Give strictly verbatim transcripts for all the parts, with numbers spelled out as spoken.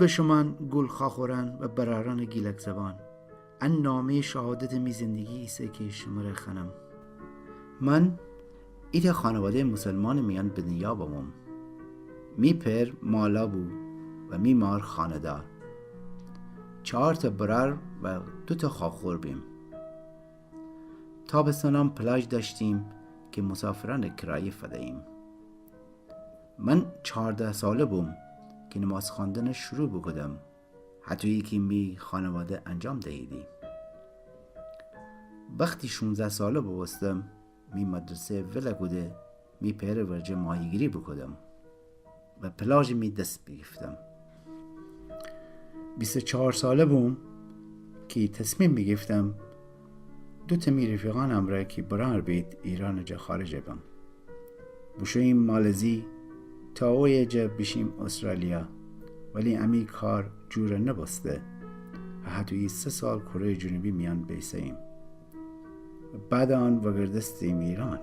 به شومأن گول خاخورأن و برأرأنٚ گیلک زبان، ان نامه‌یٚ شهادتٚ می زندگی ایسه کی شمره خوأنم. من ایتأ خانواده‌یٚ مسلمانٚ میأن به دونیا بموم. می پئر مالا بو و می مار خانه‌دار. چهارتأ برأر و دوتأ خاخور بیم. تابستانأن پلاژ دأشتیم کی مسافرأنٚ کرایه فدییم. من چهارده ساله بوم کی نماز خوأندن شروع بوکودم، هطویی کی می خانواده انجام دهیدی. وختی شونزده ساله بوبوستم، می مدرسه ول کوده، می پئرٚ ورجه ماهیگیری بوکودم و پلاژٚ می دس بیگیفتم. بیست و چهار ساله بوم کی تصمیم بیگیفتم دوتأ می رفیقأنٚ امرأ کی برأر بید ایرأنٚ جا خارج بم. بوشوییم مالزی تا اویه جا بیشیم استرالیا، ولی امی کار جور نوبوسته. هطویی سه سال کره‌یٚ جنوبی میأن بیسه‌ییم. بعدٚ ان وگردستیم ایرأن.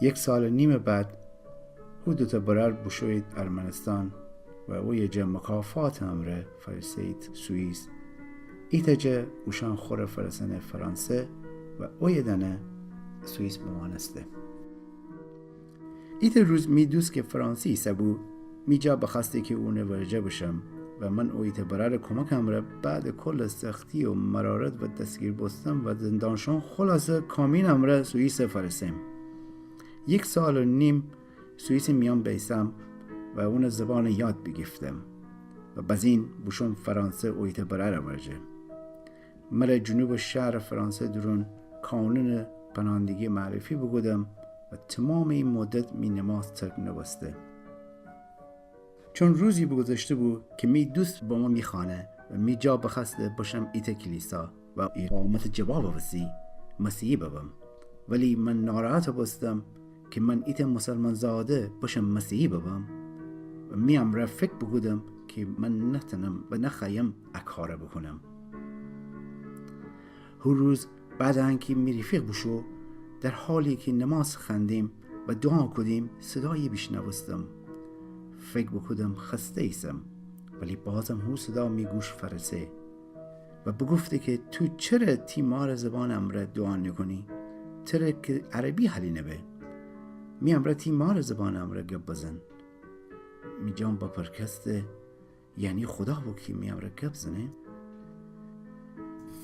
یک سالٚ نیمٚ بعد هو دوتأ برأر بوشویید ارمنستان و اویه جا مکافاتٚ امرأ فأرسه‌یید سوئیس. ایتأ جا اوشأن خوره فأرسأنه فرانسه و اویه دأنه سوئیس بمأنسته. ایتأ روز می دوست کی فرانسه ایسه‌بو، می جا بخوأسته کی اونٚ ورجه بشم و من او ایتأ برأرٚ کمکٚ امرأ بعدٚ کلٚ سختی و مرارت و دستگیر بوستن و زندان شون، خلاصه کامی‌نٚ امرأ سوئیس فأرسم. یک سال و نیم سوئیسٚ میأن بیسم و اونٚ زبانٚ یاد بیگیفتم و بزین بوشوم فرانسه او ایتأ برأرٚ ورجه. مره جنوبٚ شهرٚ فرانسه دورون کانونٚ پناهندگی معرفی بوکودم و تومامٚ ای مدت می نماز ترک نوبوسته. چون روزی بوگوذشته‌بو کی می دوست بمو می خانه و می جا بخوأسته بشم ایتأ کلیسا و اقامتٚ جوابٚ وسی مسیحی ببم، ولی من ناراحت بوستم کی من ایتأ مسلمان‌زاده بشم مسیحی ببم و می امرأ فکر بوکودم کی من نتأنم و نخوأیم ا کار بوکونم. هو روز بعدٚ انکی می رفیق بوشو، در حالی کی نماز خوأندیم و دوعا کودیم، صدایی بیشنوستم. فکر بوکودم خسته ایسم، ولی بازم هو صدا می گوش فأرسه و بوگفته کی تو چره تی مارٚ زبانٚ امرأ دوعا نوکونی؟ تره کی عربی حالی نبه؟ می امرأ تی مارٚ زبانٚ امرأ گب بزن. می جان بپرکسته، یعنی خودا بو کی می امرأ گب زنه؟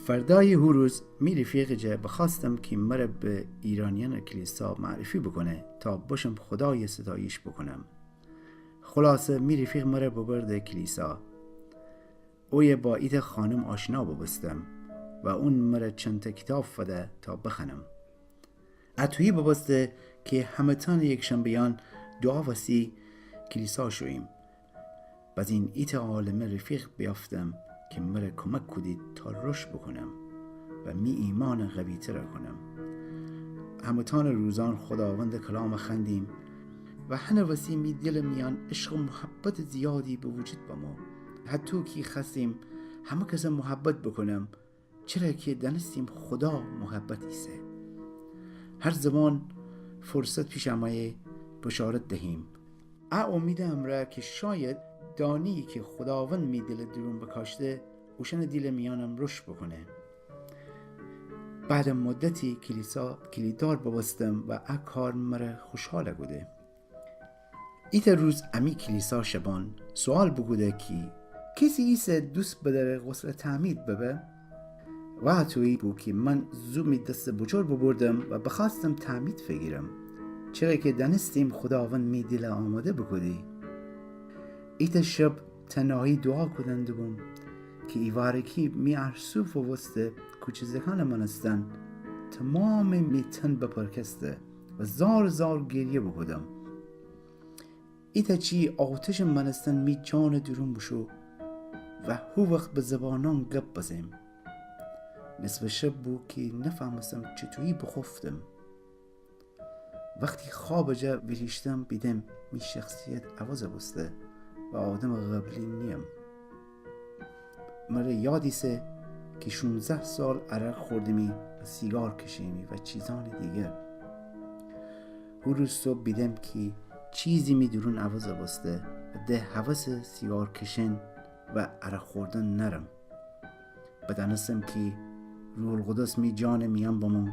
فردایٚ هو روز می رفیقٚ جا بخوأستم کی مره به ایرأنیأنٚ کلیسا معرفی بوکونه تا بشم خودایٚ ستایش بوکونم. خلاصه می رفیق مره ببرده کلیسا. اویه با ایتأ خانم آشنا بوبوستم و اون مره چندتأ کیتاب فده تا بخوأنم. اطویی بوبوسته کی همه‌تأنٚ یکشنبه‌یأن دوعا وسی کلیسا شوییم. بزین ایتأ عالمه رفیق بیأفتم کی مره کمک کودید تا رشد بوکونم و می ایمأن قوی‌تر کونم. همه‌تأنٚ روزأن خوداوندٚ کلام خوأندیم و هنٚ وسی می دیلٚ میأن عشق و محبتٚ زیادی به وجود بمو. هطو کی خوأستیم همه کسٚ محبت بوکونم، چره کی دأنستیم خودا محبت ایسه. هر زمان فرصت پیش امأیه بشارت دهیم. ا امیدٚ امرأ کی شاید دانه‌یی کی خوداوند می دیلٚ دورون بکاشته، اوشأنٚ دیلٚ میأنم رشد بوکونه. بعدٚ مدتی کلیسا کلیددار بوبوستم و ا کار مره خوشحال کوده. ایتأ روز امی کلیسا شبان سوال بوکوده کی کسی ایسه دوست بدأره غسل تعمید ببه؟ و اطویی بو کی من زو می دستٚ بوچور ببردم و بخوأستم تعمید فیگیرم، چره کی دأنستیم خوداوند می دیلٚ آماده بوکودی. ایتأ شب تنهایی دوعا کودن دوبوم کی ایوارکی می ارسو فووسته کوچه زکانٚ مأنستن تومامٚ می تن بپرکسته و زار زار گریه بوکودم. ایتأ چی آتشٚ مأنستن می جانٚ دورون بوشو و هو وخت به زبانأن گپ بزیم. نصفٚ شب بو کی نفهمستم چطویی بوخوفتم. وختی خوابٚ جا ویریشتم بیدم می شخصیت عوض بوسته و آدمٚ قبلی نییم. مره یاد ایسه کی شونزده سال عرق خوردیمی و سیگار کشیمی و چیزأنٚ دیگر. هو روز صبح بیدم کی چیزی می دورون عوض بوسته ده هوسٚ سیگار کشئن و عرق خوردن نأرم. بدأنستم کی روح‌القدس می جانٚ میأن بمو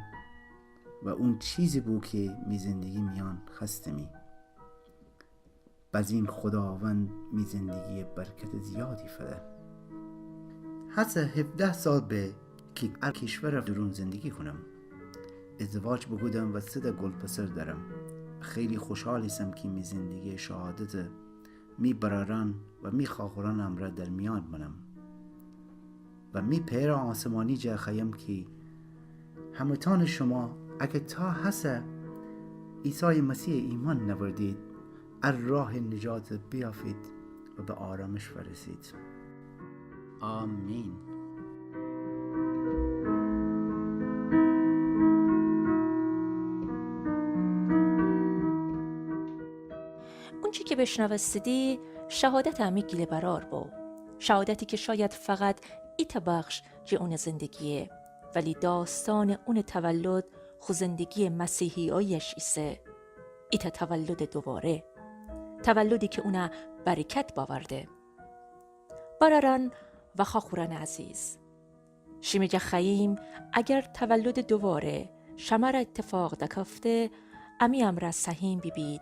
و اون چیزی بو کی می زندگی میأن خوأستمی. بزین خوداوند می زندگی برکتٚ زیادی فده. هسه هفده سال به کی ا کشورٚ دورون زندگی کونم. ازدواج بوکودم و سه تا گل‌پسر دأرم. خیلی خوشحال ایسم کی می زندگی شهادتٚ می برأرأن و می خواخورأنٚ امرأ در میأن بنم. و می پئرٚ آسمانی جا خوأیم کی همه‌تأنٚ شما اگر تا هسه عیسی مسیح ایمأن نأوردید، ا راهٚ نجات بیأفید و به آرامش فأرسید. آمین. اونچی که بشنوستیدی، شهادتٚ امی گیله‌برأر بو. شهادتی که شاید فقط ایتأ بخش جٚه اونٚ زندگییه، ولی داستأنٚ اونٚ تولد خو زندگییٚ مسیحیأیی‌اش ایسه. ایتأ تولدٚ دوواره. تولدی که اون برکت بأورده. برأرأن و خواخورأنٚ عزیز، شیمی جا خوأییم اگر تولدٚ دوواره شمره ایتفاق دکفته، امی امرأ سهیم بیبید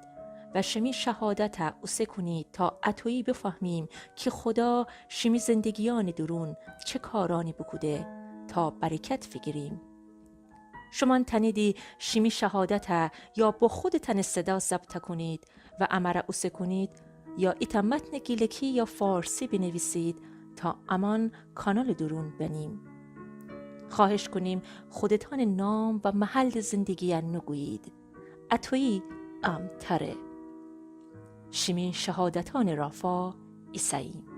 و شیمی شهادت اوسه کونید تا اطویی بفهمیم کی خودا شیمی زندگیأنٚ دورون چه کارأنی بوکوده تا برکت فیگیریم. شومأن تأنیدی شیمی شهادت یا با خودتأنٚ صدا ضبط کونید و امره اوسه کونید، یا ایتأ متنٚ گیلکی یا فارسی بینیویسید تا امأن کانالٚ دورون بنیم. خواهش کونیم خودتأنٚ نام و محلٚ زندگی نوگویید. اطویی امن‌تره. شیمی شهادتأنٚ رافا ایسه‌ییم.